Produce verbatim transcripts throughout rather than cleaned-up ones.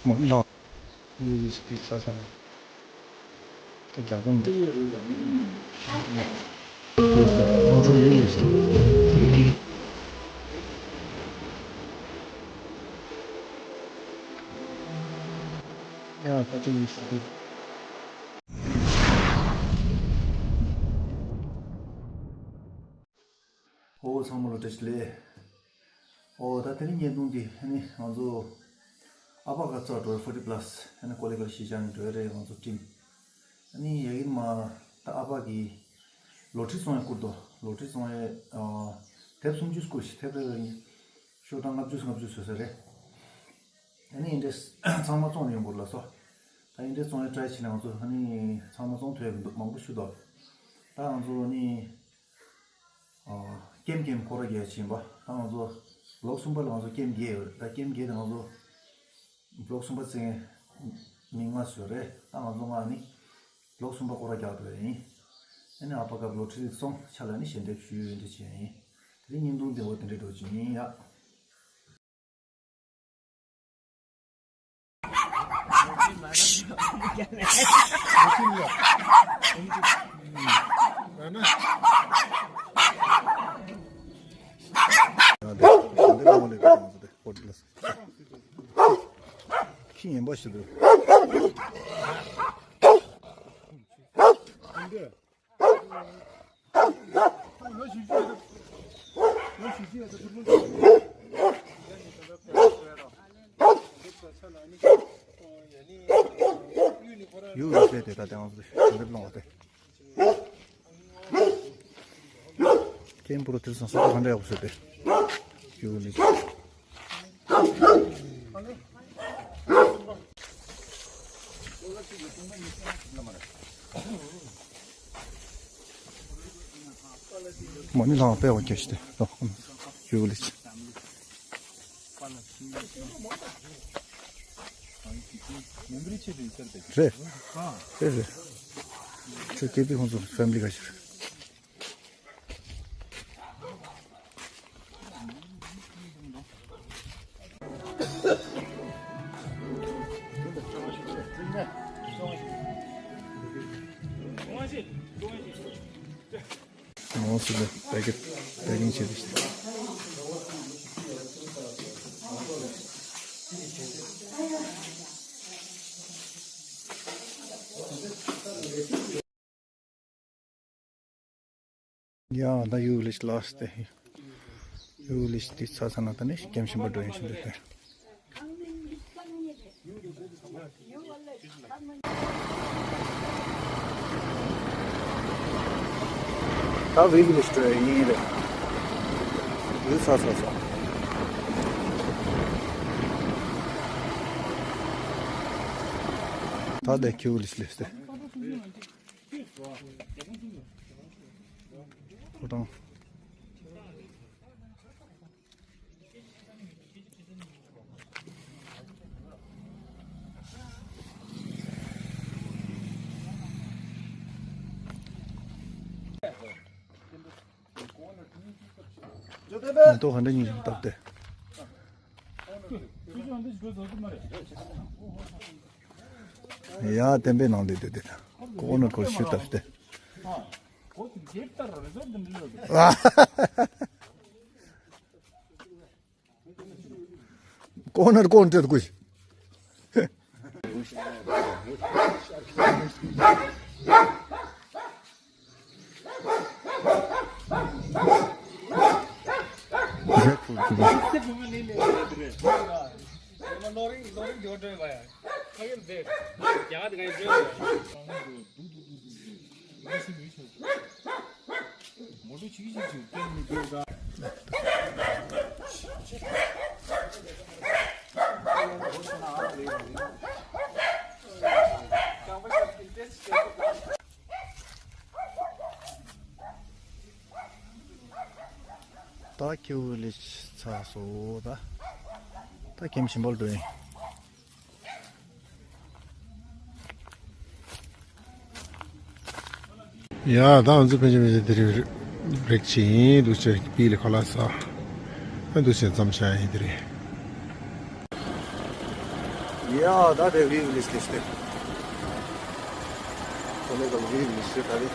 མོ་ལོ། ཡིས་པི་ཚ་ཚ་ན། ད་རྒྱ་གོང་འདི། ཡ་ད་ཅི་ཡིས་པི། ཨོ་ཚང་མ་ལ་བཀྲ་ཤིས་བདེ་ལེགས། ཨོ་ད་དེ་རིང་བརྙན་ཐུང་འདི་ཨ་ནི་ང་ཚོ་ཨ་ཕ་ཁ་ཚ་འགྲོ་ཕོར་ཊི་པ་ལ་སི་ཨ་ནི་ཀོ་ལེ་གར་གཞིས་ཆགས་ནས་འགྲོ་ཡ་རེད། ང་ཚོ་ཊིམ་ཨ་ནི་ཡ་གིན་མ་ད་ཨ་ཕ་གི་ལོ་ཊི་རི་བཙོང་ཡ་བསྐུར་དོ། ལོ་ཊི་རི་བཙོང་ཡ་ཨ་དེབ་སུམ་ཅུ་བསྐུར་ཞིག་དེབ་རེ་རེ་ཤོག་གྲངས་ལྔ་བཅུ་ལྔ་བཅུ་བཟོས་ས་རེད། ཨ་ནི་འདི་འདྲས་ཚང་མ་བཙོང་ནས་ཡོང་དགོས་ལ་སོ། ད་འདི་འདྲས་བཙོང་ཡ་ཊ་རའི་བྱས་ནས་ང་ཚོ་ཨ་ནི་ཚང་མ་བཙོང་ཐུབ་ཡ་མི་འདུག་མང་པོ་ཞུ་དོ། ད་ང་ཚོ་ཨ་ནི་ཨ་ཀེམ་ཀེམ་སྐོར་ར་རྒྱག་ཕྱིན་པ། ད་ང་ཚོ་ལོག་གསུམ་པ་ལ་ང་ཚོ་ཀེམ་བརྒྱད་ཡོད་རེད། ད་ཀེམ་བརྒྱད་དེ་ང་ཚོ་ལོག་གསུམ་པ་ཚེ་མི་ལྔ་བཟོས་རེད། ད་ང་ཚོ་ལྔ་ནི་ལོག་གསུམ་པ་སྐོར་ར་རྒྱག་འགྲོ་ཡ་ཡིན། ཨ་ནི་ཨ་ཕ་སྐབས་ལོ་ཊི་རི་བཙོང་ཆ་ལ་ནི་ཞལ་འདེབས་ཞུ་ཡ་འདྲ་བྱས་ཡིན། དེ་རིང་བརྙན་ཐུང་དེ་འོ་དེ་འདྲས་འགྲོ་བྱེད་ཡིན་ཡ། ཁྱི་ངན་པ་ཞིག་འདུག་ཡུག་ལ་སླེབས་ཏེ་ད་དེང་སང་དེ་འདྲ་སློང་བ་དེ། ཀེམ་པུ་རུ་དེང་སང་ས་ཆ་ག་འདྲ་ཡག་པོ་བཟོས་ཏེ། ཡུག་ལ། མ་ཎི་ལྷང་པའི་འོ་སྐྱེ་ཤི་སྟེ་ལོ། ཡུ་ལི་ཆི། རེད། རེད་རེད། ཁྱོད་ཀེ་པི་ཁོང་ཚོ་ཕེ་མི་ལི་ག་ཤི་རེད། ནོར་སི་ལ་པེ་ཀེ་ཊི་པེ་ཀིང་བྱས་ཏེ། ཡང་ད་ཡུལ་ལིཤ་ལ་སྟེ། ཡུལ་ལིཤ་དེ་ཚ་ཚ་ན་ད་ནི་སྐྱེམས་ཤིང་པ་འགྲོ་ཡིན་ཞིག་འདུག་སྟེ། ད་བི་ལིཤ་འགྲོ་ཡིན་རེད། ཡུལ་ཚ་ཚ་ཚ། ད་དེ་ཁྱེའུ་ལིཤ་ལིཤ་སྟེ། ཕོ་བྲང་། མེ་ཏོག་ག་འདྲ་ཉིད་བཏབ་སྟེ། ཡ་བསྟན་པའི་ནང་དུ་སྡོད་དེ་ད་ཁོ་ནར་ཁོར་ཤུ་བཏབ་སྟེ། ཁོ་ཚོ་རྒྱལ་ལྟར་རེ་ཟོར་དུ་འགྲིལ་ཡོད། ཁོ་ནར་ཁོར་འགྲིལ་དགོས། ད་ཁྱེའུ་ལིཤ་ཚ་སོ་ད། ད་ཁྱིམ་ཆེན་པོ་ལ་འགྲོ་ཡིན། ཡ་ད་ང་ཚོ་ཕན་ཆད་ཕན་ཆད་དེ་རིང་རེག་ཆེ་ཡིན་འདུག་ཆེ་པི་ལི་ཁ་ལག་ཟ། ཨ་འདུག་ཆེ་མཚམས་བཞག་ཡིན་དེ་རིང་། ཡ་ད་དེ་བི་ཝི་ལེཇ་ལས་སྟེ། ཁོ་ནས་ཀྱང་བི་ཝི་ལེཇ་ལས་ད་རེད།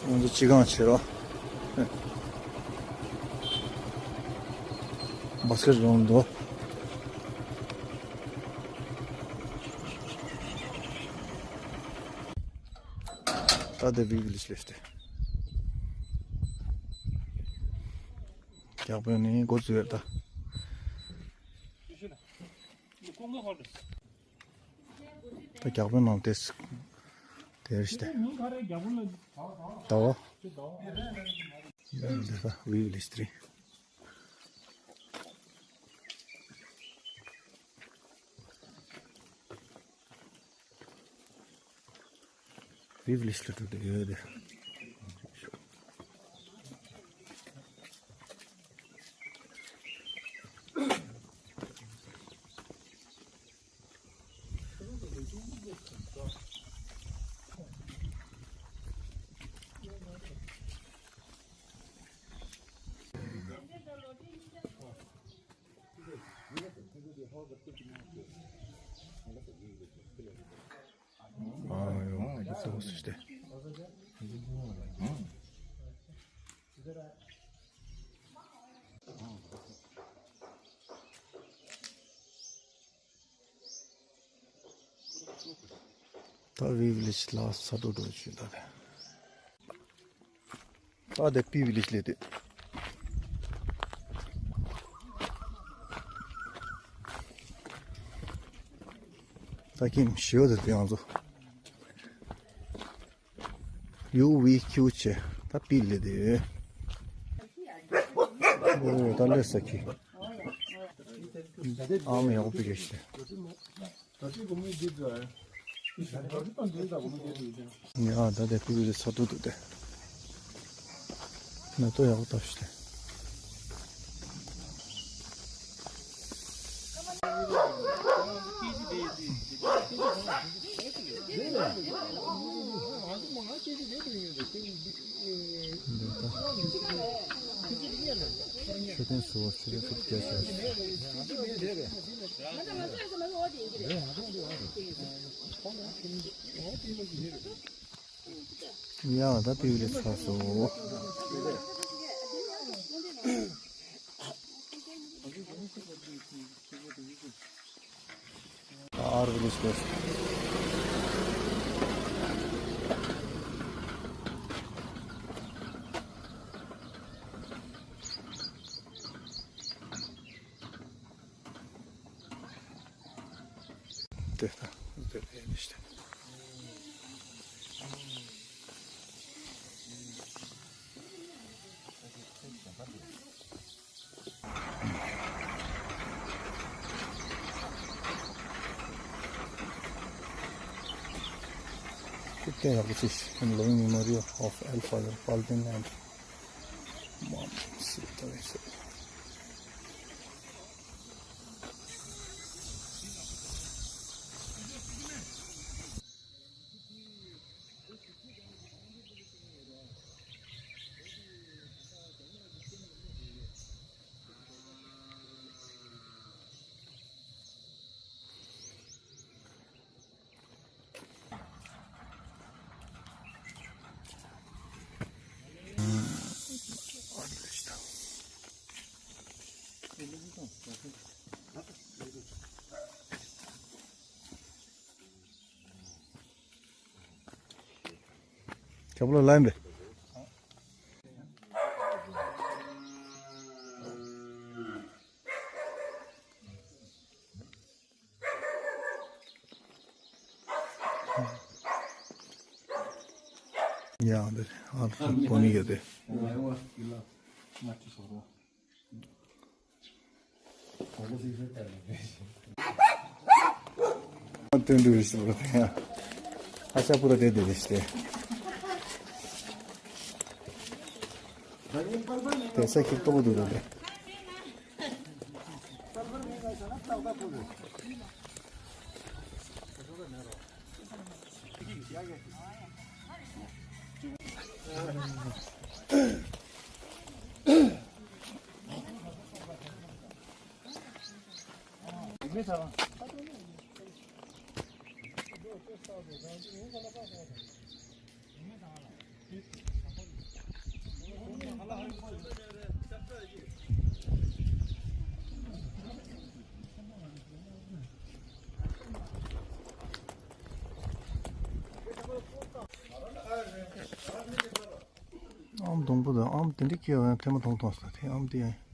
ང་ཚོ་སྤྱི་ཁང་ཕྱེ་རོགས། བ་སི་ཀེ་ཊི་ལོང་དུ། ད་དེ་བི་ཝི་ལེཇ་ལས་སྟེ། རྒྱག་དཔོན་ནི་འགོ་བཙུགས་ཡོད་ད། ད་རྒྱག་དཔོན་ནང་དེ་དེ་རེད་ཤི་སྟེ། ཟླ་བ། འདི་ད་བི་ཝི་ལེཇ་ཐི་རི། བི་ཝི་ལེཇ་ལ་འགྲོ་འདོད་ཡོད་དེ། ཨ་ཡོ། ཡོ་སོ་སོ་སྟེ། ད་བི་ཝི་ལེཇ་ལ་ས་འགྲོ་འགྲོ་བྱོས་ད་རེད། ད་དེ་པི་ཝི་ལེཇ་ལས་དེ། ད་ཁྱིམ་ཞི་བ་དེ་དེ་ཡང་ཚོ། ཡུ་ཝི་ཁྱུ་ཆེ། ད་པི་ལས་དེ་ཡོད། ཨོ་ད་ལས་ས་ཁྱི། ཨ་མ་ཡག་པོ་པི་རེ་ཤི། ཡ་ད་དེ་པི་ཝི་ལེཇ་ས་འགྲོ་འདུག་དེ། ན་ཏོ་ཡག་པོ་བཏབ་ཤི་དེ། ཤེས་ལྡན་ཟུར་པ་ཤེས་ལྡན་ཕུད་རྒྱ་ཆེ། ཡ་ད་པི་ཝི་ལེཇ་ཚར་སོང་། ཨར་བི་ལེཇ་ལས། དེ་ལྟ་དེ་ལྟ་ཡིན་ནི་ཤི། ཁུག་རྟེན་ཡག་པོ་ཅིག In loving memory of Elfather Palden and Mom Sita. ཁྱབ་ལོ་ལན་པས། ཡང་འདི་ཨ་ལ་པོ་ནི་ཡོད་དེ། སྟོན་འགྲོ་རེད་ཟེར་བ་དེ་ཡང་ཨ་ཤ་པུ་ར་དེ་དེ་རེད་ཤི་དེ། དེ་ས་ཁྱི་ལྟོགས་འདུག་དེ། ཨམ་སྡོང་པོ་དང་ཨམ་དེ་འདྲ་སྐྱེ་བ་ཡང་ཐེངས་མ་མཐོང་མཐོང་ས་དེ་ཨམ་དེ་ཡང་།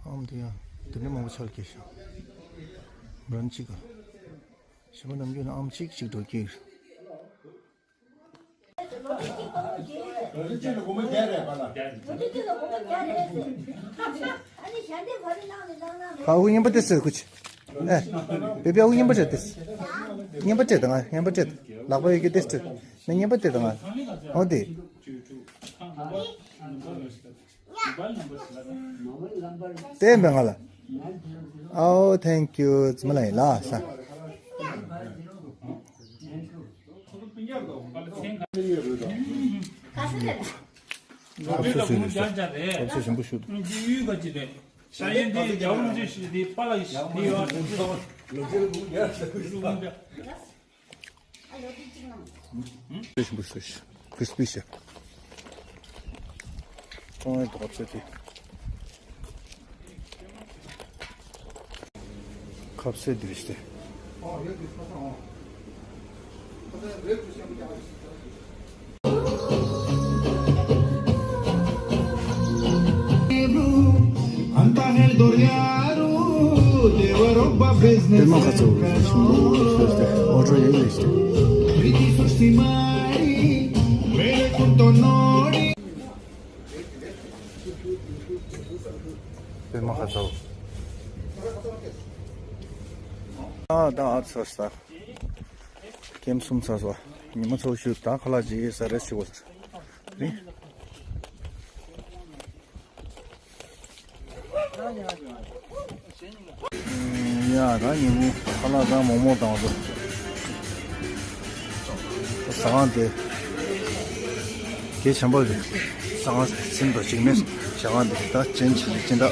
ཨམ་དེ་ཡང་དེ་འདྲ་མང་པོ་ཆགས་ཀྱི་ཤག་འབྲན་གཅིག་ག་གཞན་པ་ནམ་རྒྱུན་ནི་ཨམ་གཅིག་གཅིག་འགྲོ་ཀྱི་ཡོད། ཕ་བུ་རྔན་པ་སྟེར་ཟེར་ཁུ་ཆེ། ཨེ། བེ་བེ་བུ་རྔན་པ་སྤྲད་དེ། རྔན་པ་སྤྲད་དང་རྔན་པ་སྤྲད། ལག་པ་ཡོད་ཀྱི་སྟེར་སྤྲད། ནས་རྔན་པ་སྟེར་དང་། འོ་དེ། བསྟན་པའི་ང་ལ། Oh, thank you. ཙི་མ་ལ་ཡིན་ལ་ས། ཁབ་སོ་སོའི་རེད་ཤག་ཁབ་སོ་ཞིམ་པོ་ཞུ་འདུག་ཞིམ་པོ་ཞུ་ཞིག་ཁྲིས་པི་ཤག་ཀྲོང་ཡོད་དོག་ཚོད་དེ། ཁབ་སེ་འདིར་སྟེ། པད་མ་ཁ་ཚོ་ཞིམ་པོ་ཞིག་སྟེ་ཨོ་ཊོ་ཡིན་ལེ་སྟེ། པད་མ་ཁ་ཚ་བོ། ཨ་ད་ཨ་ཚ་ས། ཀེམ་གསུམ་ཚ་སོ། ཉི་མ་ཚ་བོ་ཞུ་ད་ཁ་ལག་ཅིག་ཟ་རེ་ཞུ་བ་ཟེར། རེད། ཡ་ད་ཉིན་མོ་ཁ་ལག་དང་མོག་མོག་དང་སོ། ཟ་ཁང་དེ། གལ་ཆེན་པོ་རེད། ཟ་ཁང་ཟིན་པ་ཞིག་ནས་ཟ་ཁང་དེ་ད་ཅན་ཆེ་ཅན་ད།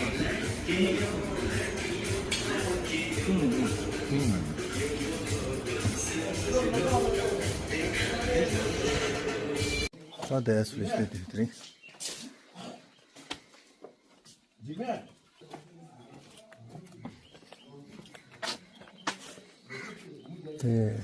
ད་དེ་སུ་རེད་དེ་དེ་རེད། དེ།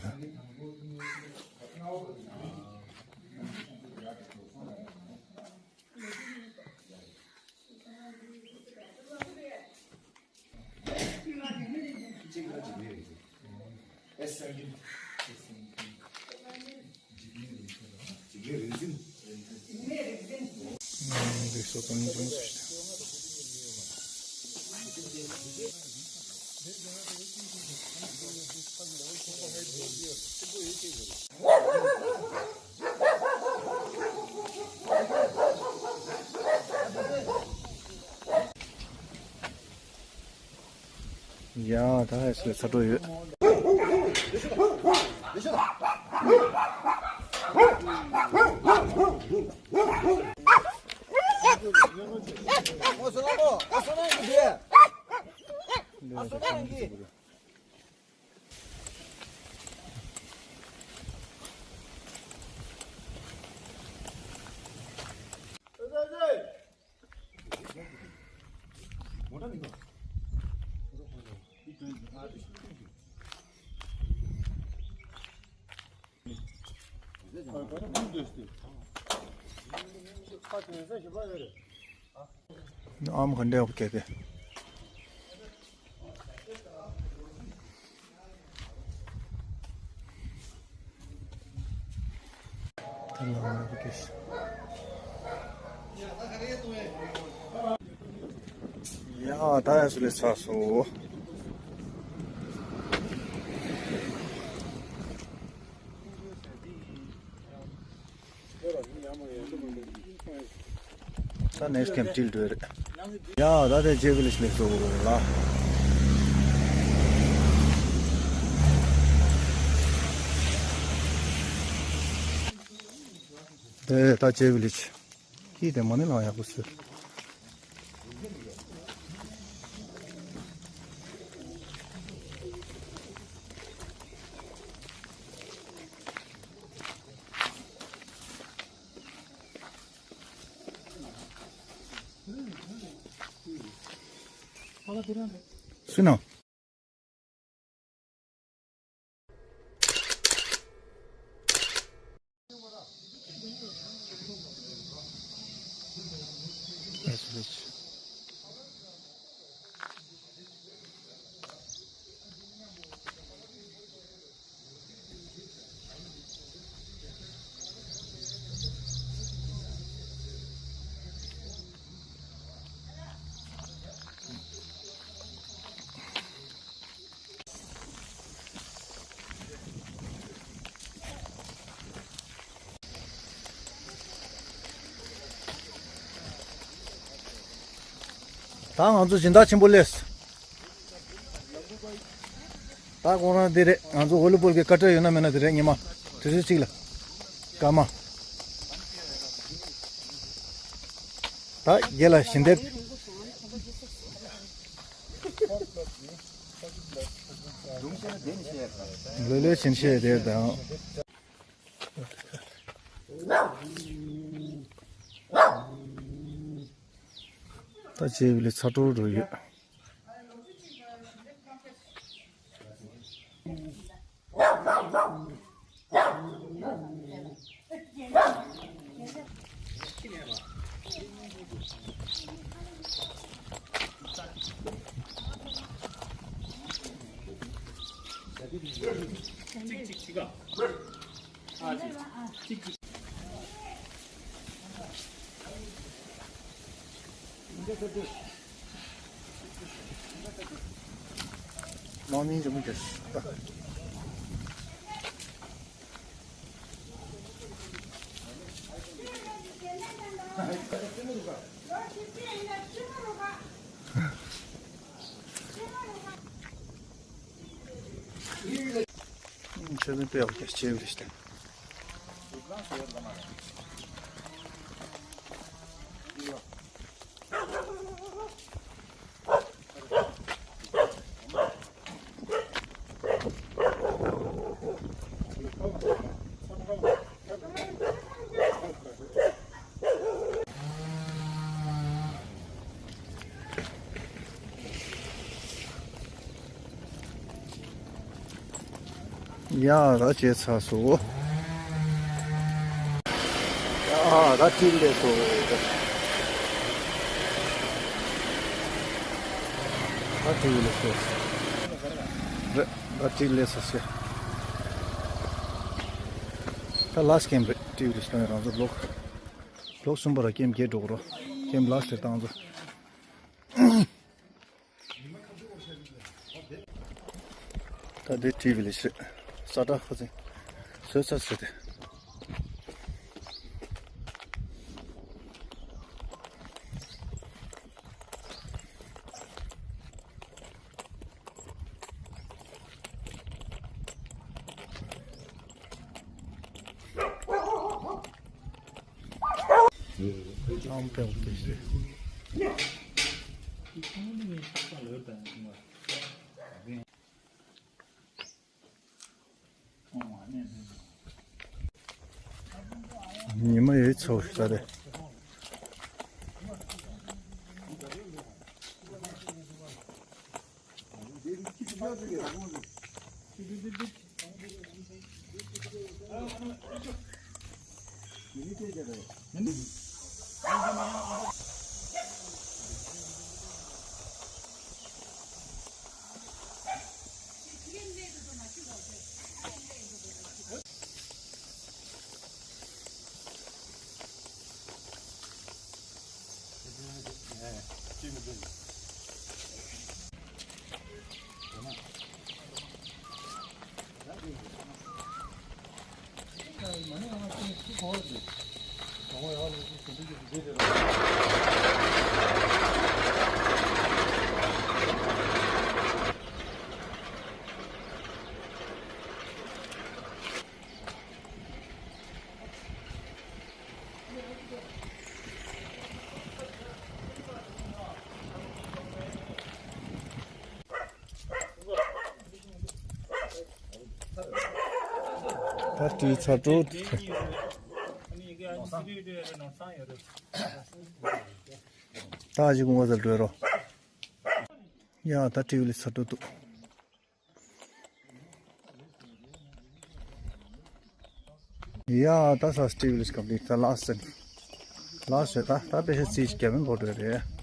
རིགས་སོགས་དང་འབྱུང་སུ་ཞིག་ཡ་ད་ཧེ་སི་ལེ་ཚ་འགྲོ་ཡོད། ཨམ་ག་འདྲ་ཡོད་སྐད་དེ། ད་ལ་ཨམ་ག་ཡོད་སྐད། ཡ་ད་ཡ་སུ་ལེ་ཚ་སོ། ད་ནེགསི་ཊི་ཊེམ་ཊི་ལ་འགྲོ་རེད། ཡ་ད་དེ་ཇེ་བི་ལེ་ཇི་ལེགས་སོ་ལ། དེ་ད་ཅེ་བི་ལི་ཆི། ཧི་དེ་མ་ནི་ལང་ཡག་པོ་སུ། སུ་ནོ། ད་ང་ཚོ་སྦྱིན་བདག་ཆེན་པོ་སླེབས། ད་ཁོང་རང་འདི་རེད། ང་ཚོ་ཝོ་ལི་བོལ་གྱི་སྐད་སྒྲ་ཡོད་ན་མེད་ན་འདི་རེད། ཉི་མ་དུས་ཚོད་གཅིག་ལ་སྐར་མ། ད་རྒན་ལགས་ཞལ་འདེབས། ལོས་ལོས་ཕྱིན་ཤེས་དེ་དང་། ད་ཅེ་བི་ལི་ཚ་དྲོ་འགྲོ་ཡོད། ཆོས་མིན་དཔེ་ཡག་པོ་བྱས་པ་རེད་ཤག་ཡ་ར་བྱས་ཚར་སོང་། ཡ་ར་ཏི་ལེ་སོ། ར་ཏི་ལེ་སོ། ར་ཏི་ལེ་སོ་ཤེ། ད་ལ་སི་ཊི་ཀེམ་རེད། ཏི་ཝི་ལི་སི་ཊི་རང་ཚོ་བློག་བློག་གསུམ་པ་ར་ཀེམ་བརྒྱད་འགྲོ་གི་རོ། ཀེམ་ལ་སི་ཊི་དེ་བཏང་ཚོ། ད་འདི་ཏི་ཝི་ལི་སི་ཊི་རེད། ས་ཏྲ་ཁོ་ཚོས་བཟོས་ཚར་ཟེར་ཏེ། ཉི་མ་ཡོད་ཚོ་ས་རེད། ཏི་ཚ་དྲོ། ད་ཅིག་ངོ་ཚ་འགྲོ་རོ། ཡ་ད་ཏི་ཝི་ལི་ཚ་དྲོ་འདུག་ཡ་ད་ས་ཏི་ཝི་ལི་ཀམ་པི་ལི་ཊི་ད་ལ་སི་ཊི། ལ་སི་ཊི་ད་ད་དཔེ་ཆ་རྩིས་ཀྱི་རྒྱ་མི་འགོ་འགྲོ་རེད།